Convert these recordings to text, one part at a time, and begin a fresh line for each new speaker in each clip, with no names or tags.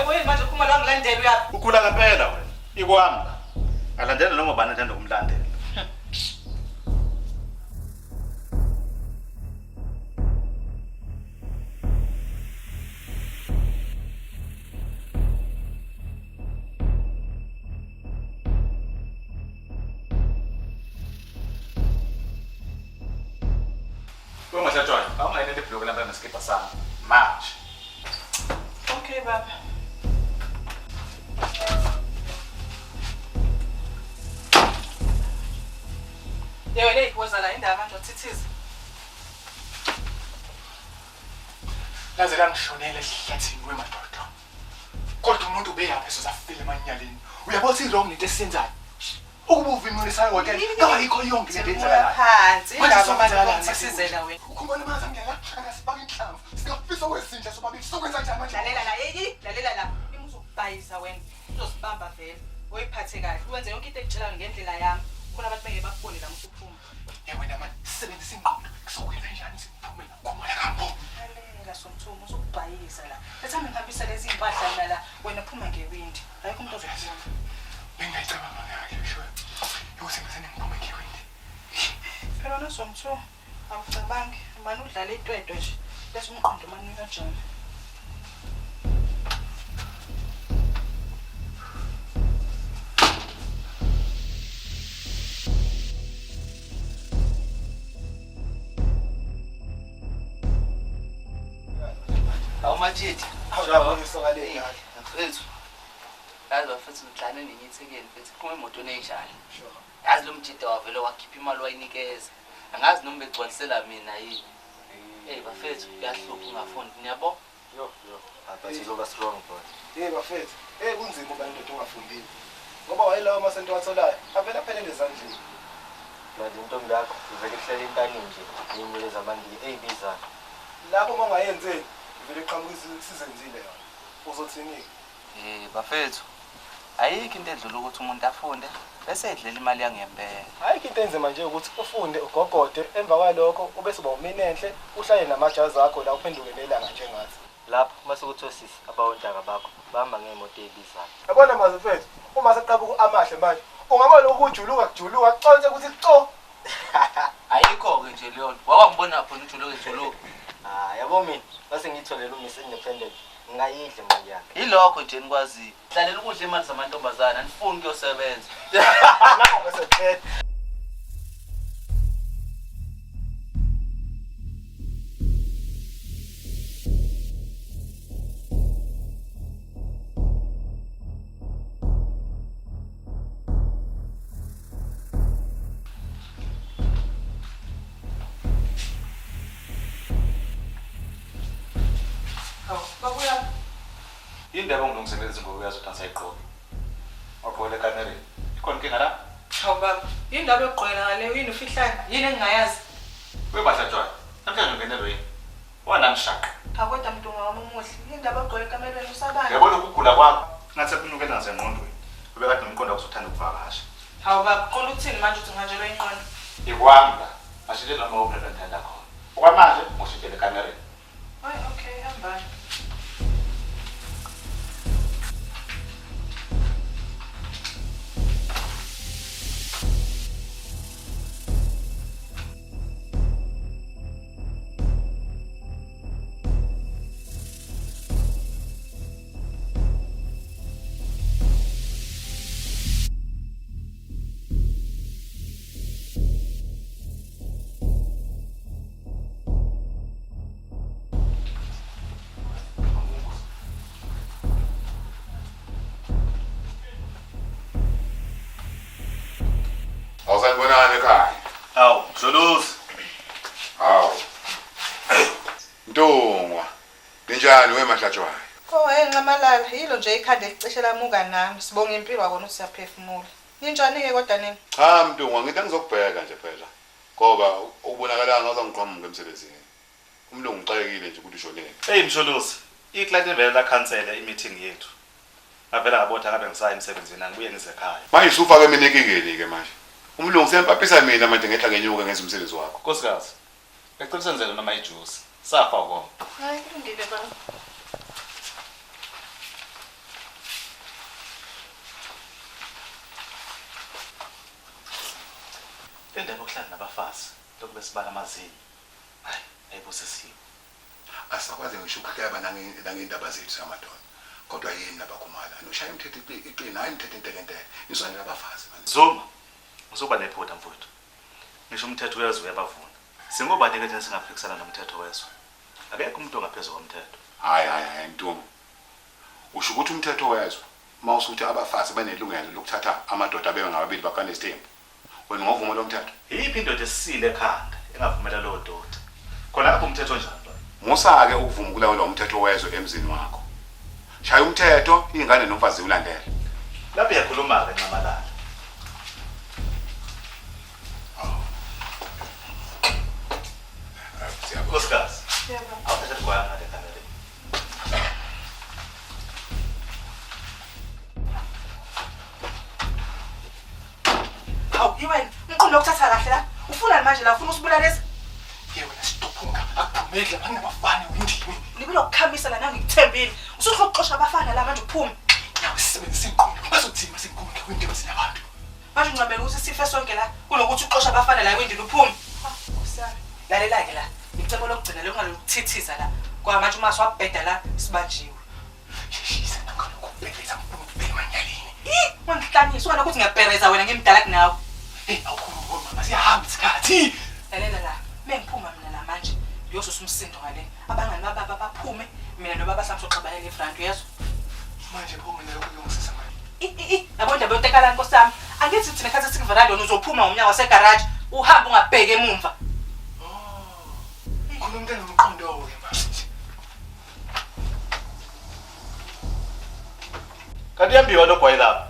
Yebo yini manje uphuma la ngilandela uyaphi?
Ukhula ngempela wena. Ikwami la. Alandela noma ubani athanda ukumlandela. Ungasatshwala, awungayinele ibhuluku lami nesikibha sami. Manje.
Okay baba. Yebo le woza la indaba manje uthithiza.
Laze langishonela ehlathini wemadoda. Kodwa umuntu ubeyaphi esozafile emanyaleni. Uyabona ukuthi wrong lento esiyenzayo. Ukuba uvimulisa ihhotela ngayikho yonke lento eyenzakalayo.
Phansi
Manje
indaba manje
sokwenzakalani
uthithizela wena.
Ukhumana amazi angena angasifaka inhlamvu. Singafisa okwezinja sobabili. Sokwenza njani manje?
Lalela la, hey, lalela la. Ima uzokubhayiza wena. Uzosibamba vele. Uyiphathe kahle. Wenze yonke into ekutshelayo ngendlela yami. Khona abantu bengeke bakubone la usuphuma.
Ye wena manje sisebenzisa ingqondo. Sokwenza njani siphume khumala kambo.
Lalela Somthumo uzokubhayisa la. Letha ngihambisa lezi impahla mina la. Wena phuma ngewindi. Ayikho umuntu ozokubona.
Bengingayicabanga kahle sho. Ukuthi ngizene ngiphume ngewindi.
Phela wena Somthumo awucabangi. Manje udlala itwetwe nje. Bese umqondo manje uyajama.
Awumatshitshi.
Awusokaleni kahle.
Mfethu. Yazi bafethu ngidlane nenye ithekeni mfethu phuma emotweni enjalo. Yazi lo mjida wavele wakhipha imali wayinikeza. Angazi noma begcwalisela mina yini. Hey bafethu kuyahlupha ungafundi niyabo?
Yo, yo. But uzoba strong bro.
Hey bafethu, hey kunzima uba indoda ongafundile. Ngoba wayelawo amasenti owatholayo, avele aphelele ezandleni.
Manje intombi yakho ivele kuhlala intanini nje ney'nywele zamandiya ey'bizayo.
Lapho uma ungayenzeli, ivele iqhamuka isizenzile yona. Uzothini-ke?
Eh bafethu ayikho into edlula ukuthi umuntu afunde bese edlela imali yangempela.
Ayikho into enzima nje ukuthi ufunde ugogode emva kwalokho ubese uba uminenhle uhlale namajazi akho la uphenduke nelanga njengathi.
Lapho mase kuthiwa sisi abawontanga bakho bahamba ngey'moto ey'bizayo.
Yabona mazi mfethu, uma seqhamuka amahle manje, ungabona ukujuluka kujuluka kuconse ukuthi co.
Ayikho-ke nje leyo nto. Wakwangibona khona ujuluke juluka.
Ah, yabo mina mase ngiyitholele uMiss Independent ngingayidla imali yakhe.
Yilokho nje nikwaziyo. Hlalela ukudla imali zamantombazane anifuni kuyosebenza.
Nango bese kuphela.
Hawu, babuya.
Indaba ongilungiselela izingubo uyazi ukuthi angisayigqoki. Wagqokela ekamereni. Ikhona inkinga la?
Hawu baba, yini ndaba yokugqokela ngaleyo yini ufihlane? Yini engingayazi?
Webahlatshwayo. Namhlanje ungenelwe yini? Wanami shaqa.
Hawu kodwa mntungwa wami omuhle, yini ndaba yokugqokela ekamereni usabani?
Yabona ukugula kwakho ngathi sekunukela ngasengqondweni. Ubekade nomqondo wakho usuthanda ukuvakasha.
Hawu baba, uqonda ukuthini manje uthi ngihanjelwe inqondo?
Ikwami la. Ngashintshela noma uphi lapho engithanda khona. Okwamanje ngishintshele ekamereni.
Hayi okay, hambani.
Awusanibonani ekhaya.
Awu, Msholozi.
Hawu. Ntungwa. Ninjani we Mahlatshwayo?
Oh, hey Nxamalala, yilo nje ikhanda elicishe lamuka nami. Sibonga impilo akona ukuthi siyaphefumula. Ninjani-ke kodwa nini?
Cha Mntungwa, ngithi angizokubheka nje phela. Ngoba ukubonakala ngazangiqhamuka emsebenzini. Umlungu uxakekile nje ukuthi ushonile.
Hey Msholozi, iclient vele lakhansela i-meeting yethu. Ngavela ngabotha ngabe ngisaya emsebenzini angibuye ngize ekhaya.
Manje usufake mina enkingeni ke manje. Umlungu sempapisa mina manje ngehla ngenyuka ngenza umsebenzi wakho.
Nkosikazi, ngicela usenzele noma ijuice. Safa ukoma.
Hayi kulungile baba.
Le ndaba yokuhlala nabafazi lokhu besibala amazinyo. Hayi, ayibusisiwe.
Asakwazi ngisho ukuhleba nangendaba zethu samadoda. Kodwa yini labakhumala? Noshaya umthetho iqina, hayi umthetho intekenteke. Nisonela abafazi manje.
Zuma, usuba nephutha mfowethu. Ngisho umthetho uyazwe uyabavuna. Singobani ke thina singaphikisana nomthetho wezwe? Akekho umuntu ongaphezulu komthetho.
Hayi hayi hayi Ntombi. Usho ukuthi umthetho wezwe uma usuthi abafazi banelungelo lokuthatha amadoda abe ngababili bagane isithembu. Wena ungovuma lo mthetho?
Yiphi indoda esisile ekhanda engavumela lowo doti? Khona lapho umthetho onjani lo?
Musa-ke ukuvuma ukulawulwa umthetho wezwe emzini wakho. Shaya umthetho, iy'ngane nomfazi ziwulandele.
Lapho uyakhuluma-ke Nxamalala. Nkosikazi, awuthathe ligwaya ngale ekamereni.
Hawu, yiwena, umqondo okuthatha kahle la. Ufunani manje la? Ufuna usibulalisa?
Ye wena sidophunga akuphumeki lapha kunabafana ewindini.
Libile ukukhamisa la nangikuthembile. Usufuna ukuxosha abafana la manje uphume.
Nawe sisebenzisa ingqondo. Bazothini sengiphuma ngewindi emzini yabantu.
Manje uncamela ukuthi sife sonke la kunokuthi uxoshe abafana la ewindini uphume. Ah, Nkosi yami. Lalela-ke la. Icebo lokugcina lokungalolukuthithiza la. Kwa manje uma siwabheda la sibanjiwe.
Sheshisa nangalokhu ukubhekeza ngifuna ukubheka emanyaleni.
Ih, ungangihlanyisi wena ukuthi ngiyapereza wena ngimdala kunawe.
Hey, awukhulumi mama siyahamba isikhathi.
Lalela la, mengiphuma mina la manje ngiyosusa umsindo ngale. Abangani bababa baphume, mina nobaba sami soxabanela efront uyezwa?
Manje pho mina lokhu kuyongisiza ngani?
I i i, yabo indaba yotekalani nkosi yami. Angithi thina khathi sikuveranda wena uzophuma ngomnyango wasegaraji uhambe ungabheki emumva.
Oh. Khona umuntu enomqondo-ke manje.
Kanti uyambiwa lo gwayi lapha.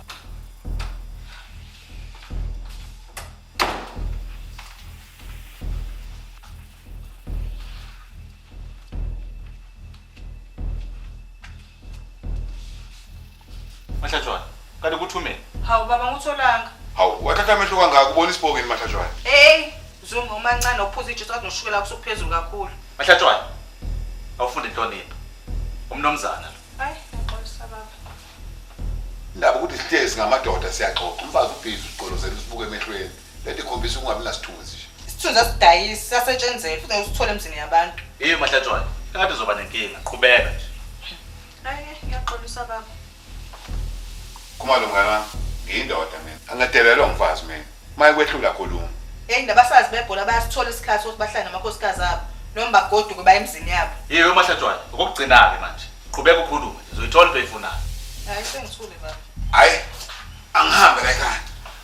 Mahlatshwana, kanti kuthumeni?
Hawu baba ngutholanga.
Hawu, wathatha amehlo kangaka ubona isibokeni Mahlatshwana.
Hey, Zungu umancane uphuza ijuice kade noshukela kusuphezulu kakhulu.
Mahlatshwana, awufunde inhlonipho. Umnomzana lo.
Hayi, ngiyaxolisa baba.
Indaba ukuthi sihlezi ngamadoda siyaxoxa. Umfazi ubhizi ugqolozela usibuke emehlweni. Lento ikhombisa ukungabi nasithunzi nje.
Isithunzi asidayisi, siyasetshenzelwa futhi ngeke usithole emzini yabantu.
Hey Mahlatshwana, engathi uzoba nenkinga. Qhubeka nje.
Hayi, ngiyaxolisa baba.
Khumalo mngani wami, ngiyindoda mina. Angadelelwa umfazi mina. Maye kwehlula khuluma.
Hey, nabafazi bebhola bayasithola isikhathi sokuthi bahlale namakhosikazi abo noma bagoduke baye emzini yabo.
Hey Mahlatshwana, okokugcina-ke manje. Qhubeka ukhulume nje, uzoyithola into oyifunayo.
Hayi, sengithule baba.
Hayi, angihambe la ekhaya.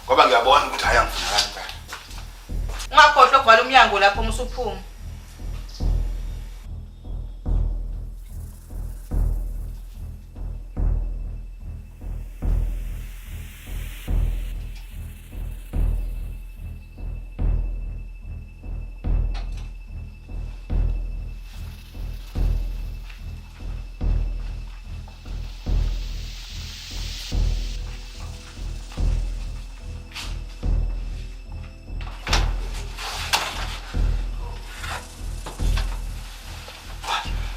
Ngoba ngiyabona ukuthi hayi angifunakali impela.
Ungakhohlwa ukuvala umnyango lapho uma usuphuma.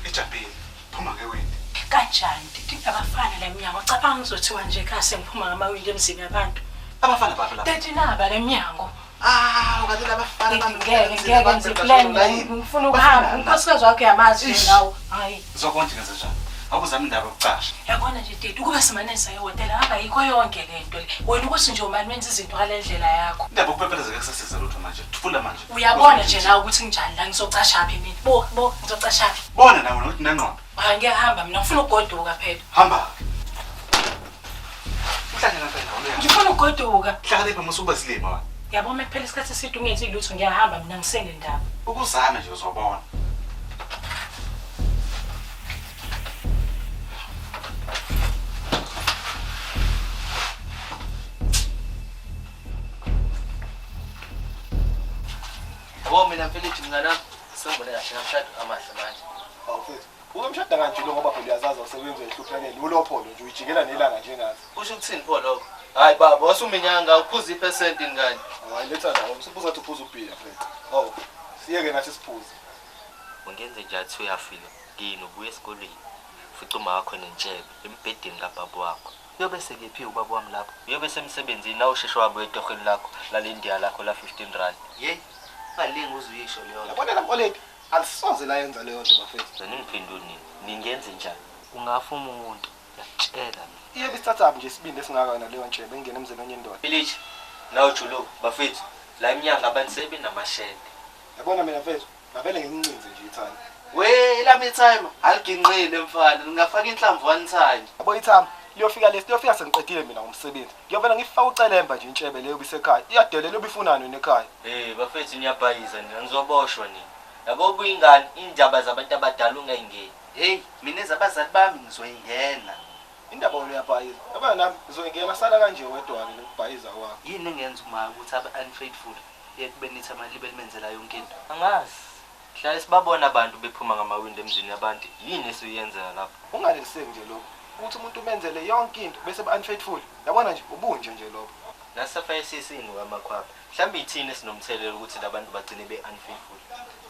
Ijabhile, phuma ngewindi.
Kanjani? Didi abafana la emnyango. Cabanga ngizothiwa nje ekhaya sengiphuma ngamawindi emzini yabantu.
Abafana baphi lapha?
Didi naba le mnyango.
Ah, ukathi labafana
Didi ngeke ngeke ngize plan ngifuna ukuhamba. Unkosikazi wakho uyamazi nje nawe. Hayi.
Zokonje ngenze njani? Awukuzama indaba yokucasha.
Yabona nje Didi ukuba simane saye ehhotela hamba yikho yonke le nto le. Wena ukuthi nje umane wenza izinto ngale ndlela yakho.
Indaba yokupepeleza ngeke kusasiza lutho manje. Thula manje.
Uyabona nje nawe ukuthi nginjani la ngizocashaphi mina. Bo bo ngizocashaphi.
Bona nawe nokuthi nengqondo.
Hayi ngiyahamba mina ngifuna ukugoduka phela.
Hamba. Uhlangana phela wena.
Ngifuna ukugoduka.
Hlakanipha musu uba silima wena.
Yabo uma kuphela isikhathi eside ungenzi lutho ngiyahamba mina ngisenendaba.
Ukuzame nje uzobona.
Yabo mina mfelithi mnganami sengibone kahle ngamshado amahle manje.
Awu mfethu, ukamshada kanje lo ngoba phela uyazazi awusebenzi uyayihluphanela. Ulopholo nje uyijikela nelanga njengathi.
Kusho ukuthini pho lokho? Hayi baba, wasuminyanga uphuza iphesenti ngani?
Hayi letha nawo, usuphuza athi uphuza ubhiya mfethu. Hawu, siyeke nathi siphuze.
Ungenze nje athi uyafika kini ubuya esikolweni. Futhi uma wakho nentshebe embhedeni kababa wakho. Uyobe sekephi ubaba wami lapho? Uyobe semsebenzini nawe usheshe wabuya etohweni lakho lalendiya lakho la 15 rand. Yey, ungalingi uze uyisho leyo nto.
Yabona la mkoleti alisoze layenza leyo nto bafethu.
Ningiphenduli nini? Ningenze njani? Ungafa umuntu, ngiyakutshela mina.
Iyobe isithathaphi nje isibindi esingaka yona leyo ntshebe engena emzini wenye indoda.
Village, nawe Juluka, bafethu, la emnyango abantu sebenamashende.
Yabona mina mfethu, ngavele ngincinze nje ithani.
We, elami itimer aliginqile mfana, ngingafaka inhlamvu one time.
Yabo itimer liyofika lesi liyofika sengiqedile mina ngomsebenzi. Ngiyovela ngifake ucelemba nje intshebe leyo bisekhaya. Iyadelela ubifunani wena ekhaya.
Hey bafethu niyabhayiza nina nizoboshwa nina. Yabo ubuyingane indaba zabantu abadala ungayingeni.
Hey, mina ezabazali bami ngizoyingena.
Indaba wena uyabhayiza. Yabona nami ngizoyingena sala kanje wedwa-ke nokubhayiza kwakho.
Yini engenza uma ukuthi abe unfaithful ekubeni itimer libe limenzela yonke into?
Angazi. Hlale sibabona abantu bephuma ngamawindi emzini yabantu. Yini esuyenzela lapho?
Unganeliseki nje lokho. Ukuthi umuntu umenzele yonke into bese ba unfaithful. Yabona nje ubunje nje lokho.
Nasafaye sisini amakhwapha. Mhlawumbe ithini esinomthelelo ukuthi labantu bagcine be unfaithful.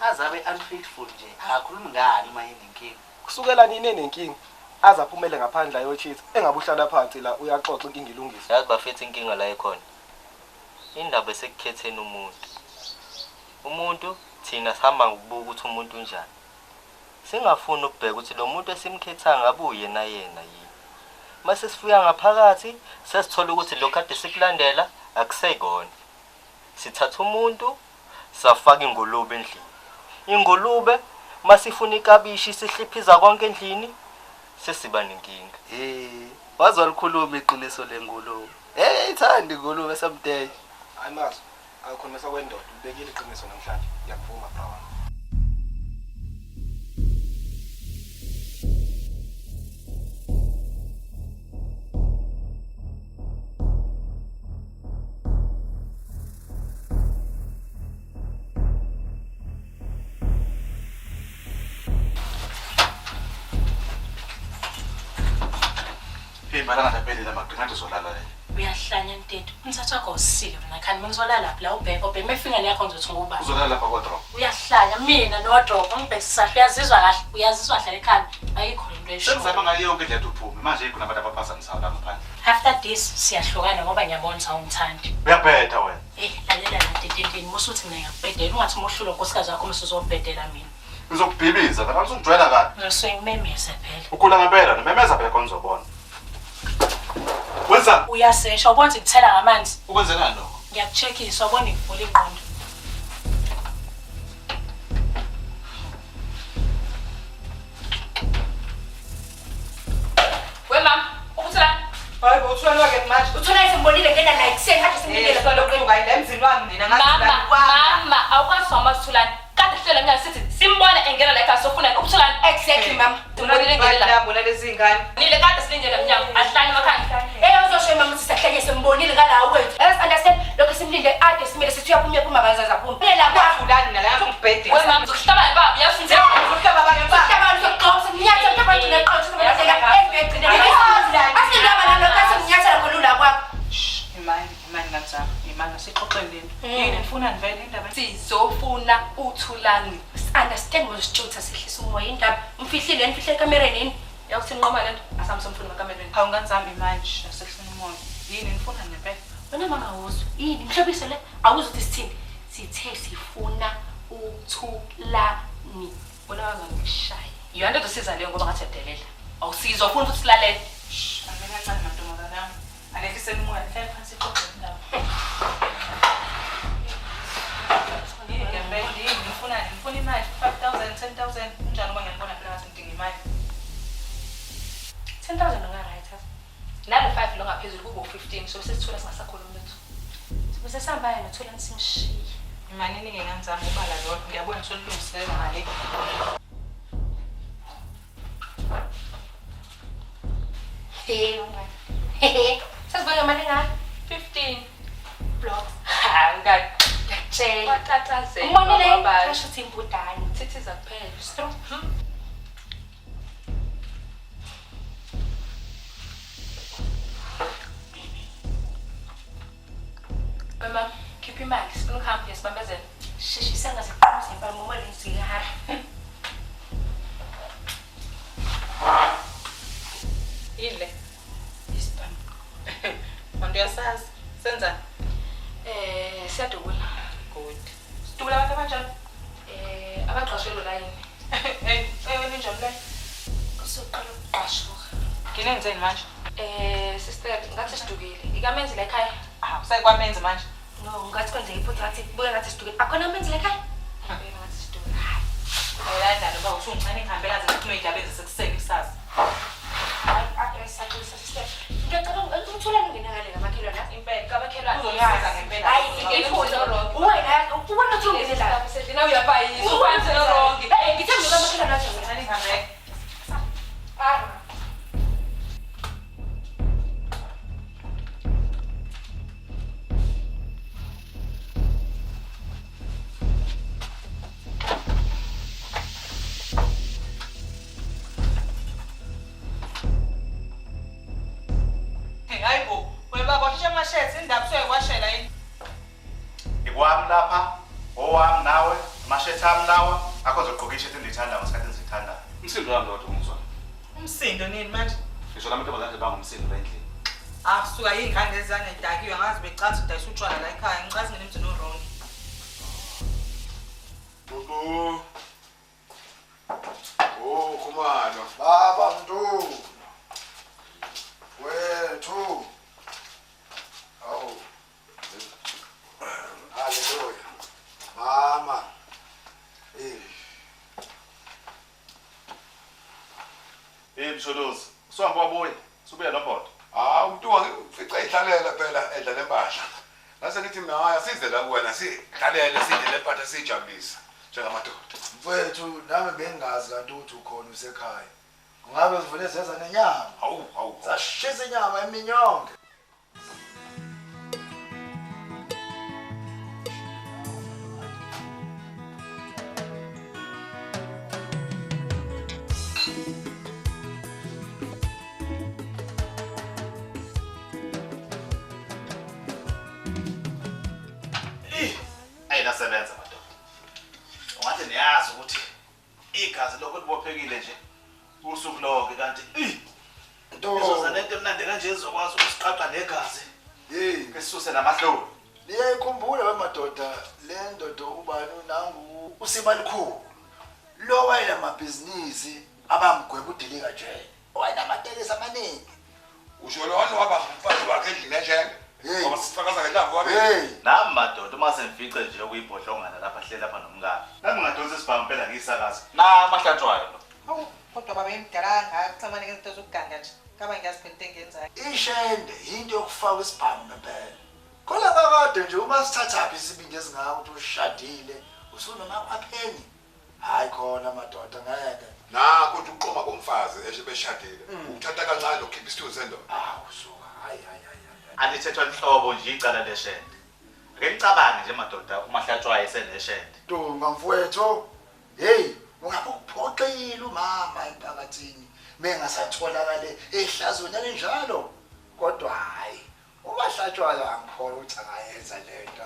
Aze abe unfaithful nje, akakhulumi ngani uma enenkinga?
Kusukela nini enenkinga? Aze aphumele ngaphandle ayochitha. Engabe uhlala phansi la uyaxoxa inkinga ilungiswe.
Yazi bafethu inkinga la ekhona. Indaba esekukhetheni umuntu. Umuntu thina sihamba ngokubuka ukuthi umuntu unjani. Singafuni ukubheka ukuthi lo muntu esimkhethayo ngabe uyena yena yini. Mase sifika ngaphakathi sesithola ukuthi lokhu kade sikulandela akusekona. Sithatha umuntu safaka ingulube endlini. Ingulube masifuna ikabishi sihliphiza konke endlini sesiba nenkinga.
Hey, waze walikhuluma iqiniso lengulube. Hey, ithanda ingulube someday.
Hayi mazo, akukhulumisa kwendoda, ubekile iqiniso namhlanje. Ngiyakuvuma bra wami.
Hey, malanga aphelile amagqina ngathi uzolala le.
Uyahlanya Ntethu. Umthathu wakho awusile wena khani mengizolala lapha la ubheka ubheka mefika yakho ngizothi ngubani.
Uzolala lapha kwa-drop.
Uyahlanya mina no-drop ungibhekisisa kahle uyazizwa kahle uyazizwa kahle ekhanda ayikho lento esho.
Sengizama ngayo yonke indlela ukuthi uphume. Manje kunabantu abaphazamisayo la ngaphandle.
After this siyahlukana ngoba ngiyabona ukuthi awungithandi.
Uyabheda wena.
Eh lalela la Ntethu musu uthi mina ngiyakubhedela ungathi uma uhlulwa unkosikazi wakho musu uzobhedela mina.
Ngizokubhibiza phela usungijwayela kabi.
Ngisuke ngimemeze phela.
Ukhula ngempela nomemeza phela khona uzobona. Wenza
Uyasesha ubona ukuthi ngikuthela ngamanzi.
ukwenzelani lokho?
Ngiyakucheckisa ubona ngivula ingqondo.
We mama, ubuthulani?
Hayi bo uthulani wake manje.
Uthulani simbonile ngena naye ekuseni kade simlindele
Eh, lokhu ungayi la emzini wami mina ngathi
Mama,
la kwami.
mama, awukwazi wama Thulani. Kade sihlele mina sithi simbona engena la ekhaya sofuna ubuthulani.
Exactly mama.
Simbonile engena la.
Labo lezi ngane.
Nile kade silindele mnyango, ahlanye emakhaya.
Eh uzosho mama ukuthi sahlanye simbonile ngala wethu. Let's understand lokho simlinde ade simile sithi uyaphuma uyaphuma akazaza phuma. Lela kwakho.
Thulani nala ngibhede.
We mama, uzokuhlaba baba, uyazi
Uzokuhlaba baba baba.
Uhlabana uzoqosa nginyathela mhlawumbe ngigcine qotho ebhegcine. Asindaba nalokho asinginyathela khona ula kwakho.
Imani, imani ngane imani asixoxeni lento. Yini nifuna nivele indaba?
Sizofuna uThulani.
Understand ngositshutha sihlisa umoya indaba. Umfihlile nifihle ekamereni yini?
Yakuthi nqoma lento, asamsomfuna emakamereni.
Hawu ngane zami imani, asehlisa umoya. Yini nifuna ngempela?
Wena mama awuzwa. Yini mhlobise le? Awuzwa ukuthi sithini? Sithe sifuna uThulani.
Wena wangangishaya. Yona into siza leyo ngoba ngathi uyadelela. Awusizwa ufuna ukuthi silalele.
Shh, angeke kancane mantombazane ami. Anehliseni umoya, nihlale phansi ixoxe indaba. Yini ngempela yini nifuna nifuna imali 5000 10000 kunjani uma ngiyabona phela ngathi ngidinga imali.
10000 unga right. Nalo 5 lo ngaphezulu kube u15 so sesithola singasakhulumi lutho.
Sibuze sihamba noThulani simshiye.
Imani iningi ngane zami ubala lona. Ngiyabona solilungiselela ngale.
Hey mngani. Sasibonga imali engaka?
15.
Blocks.
Ha, ngani.
Ngiyakutshela.
Watatazela.
Umbonile kasho ukuthi imbudane.
Thithiza kuphela.
Stro.
Mama, khipha imali, sifuna ukuhamba ngiyasibambezela.
Sheshisa ngaziqhumisa impama uma lenzihara.
Yini le?
Isibhamu.
doti. Sidubula abantu abanjani?
Abaqashwe lo layini.
Ninjani layini?
Usuqala ukuqashuka.
Nginenzeni manje?
Sister, ngathi sidukile. Ikamenzi la ekhaya.
Ah, usekwamenzi manje.
No, ngathi kwenzeka iphutha ngathi buka ngathi sidukile. Akhona amenzi la ekhaya?
Ngathi sidukile.
Hayi nalo ba usungincane ngihambela ze ngiphume indaba ezisekuseni kusasa.
Hayi, saxolisa sister. Ngiyacabanga umthola ngingena ngale kamakhelwane.
Impela kamakhelwane.
Uzongisiza ngempela.
Hayi, iphutha. Wena ubona ukuthi ungene la.
Sendina uyabhayisa. Ukwenze lo wrong.
Eh, ngithe mina kamakhelwane athi
Ngincane ngihambe.
Ah.
Hayi bo, wena baba washisha amashethi indaba usuyayiwashela yini?
Ikwami lapha, owami nawe, amashethi ami lawa, akho zogqoka ishethi endiyithandayo ngesikhathi endizithandayo.
Umsindo wami lodwa ungizwa.
Umsindo nini manje?
Ngisho lamantombazane nje bangumsindo la endlini.
Ah, suka yingane lezana idakiwe ngazi becathi udayisa utshwala la ekhaya. Ngicathi ngene emzini o-wrong.
Gugu. Oh, Khumalo.
Baba Mntu. Wethu. Awu. Haleluya. Mama. Eh.
Hey Msholozi, usuhamba wabuya, usubuya nombodo.
Ah, umuntu wangifica ihlalela phela edla lempahla. Ngase ngithi mina hayi asize la kuwena sihlalele sidle lempahla sijabulisa njengamadoda.
Mfethu nami bengingazi kanti ukuthi ukhona usekhaya. Kungabe sivule seza nenyama.
Hawu, hawu.
Sashisa inyama emini yonke.
Ayi nasebenza madoda. Ungathi niyazi ukuthi igazi lokho libophekile nje usuku lonke kanti izoza nento emnandi kanje izokwazi ukusiqaqa negazi.
Hey,
Esisuse namahloni.
niyayikhumbula we madoda le ndoda ubani nangu uSimalikhulu. Lo wayenamabhizinisi abamgweba udilika nje. Wayenamatekisi amaningi.
Usho lona waba umfazi wakhe endlini eshenge.
Hey.
Ngoba sifakaza ngenhlamvu wabili.
Hey,
Nami madoda uma sengifice nje okuyibhodlongana lapha hleli lapha nomkami. Nami ngadonsa isibhamu phela ngiyisakaza. Na amahlatshwayo lo.
Hawu, kodwa baba emdala kangaka kucamane ngezinto zokuganga nje. Kaba ngiyazi phela into engiyenzayo.
ishende into yokufaka isibhamu ngempela. Khona kakade nje uma sithathaphi isibindi esingaka ukuthi ushadile usunomakhwapheni. Hayi khona madoda ngeke.
Nakho ukuthi uqoma komfazi eshe beshadile. Uthatha kancane ukhipha isithunzi sendoda.
Awu suka hayi hayi hayi.
Alithethwa nhlobo nje icala leshende. Ake nicabange nje madoda umahlatshwayo eseneshende.
Dunga mfowethu. Hey, ungabe ukuphoxile umama emphakathini mengasatholakale ehlazweni elinjalo. Kodwa hayi, umahlatshwayo angikholwa ukuthi angayenza lento.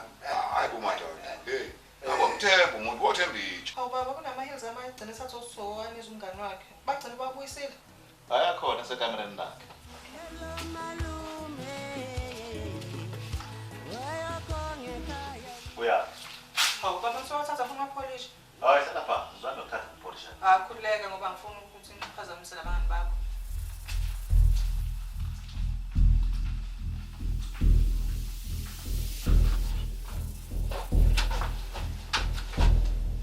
Hayi bo madoda. Hey, akomthemba umuntu wothemba itshe.
Hawu baba kunama-heels amanye agcine esathi usizokwanisa umngani wakhe. Bagcine babuyisile.
Ayakhona sekamereni lakhe. Uya.
Hawu baba ngisowathatha funa amapholishi.
Hayi hlala phansi, uzame ukuthatha umpolisha.
Ah, khululeka ngoba ngifuna ukuthi ngiphazamise nabangani bakho.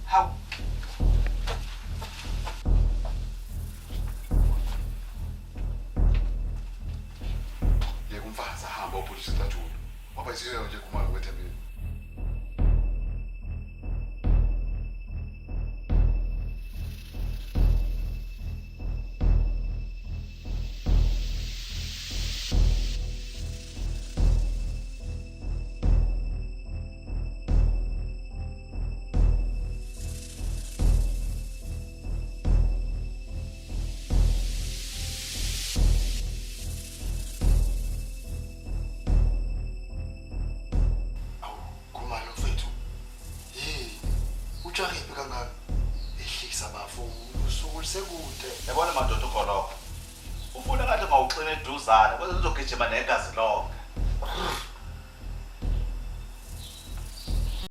Hawu.
Yeka umfazi ahamba opholisa isicathulo. Waba isizwe nje Khumalo kwethembile.
Awu, Khumalo mfethu. Hey, ujariphi kangaka? Ehlisa bafo, usuku lusekude.
Yabona madoda ugoloko. Ufuna ngathi ngawuxina eduzane, kodwa uzogijima negazi lonke.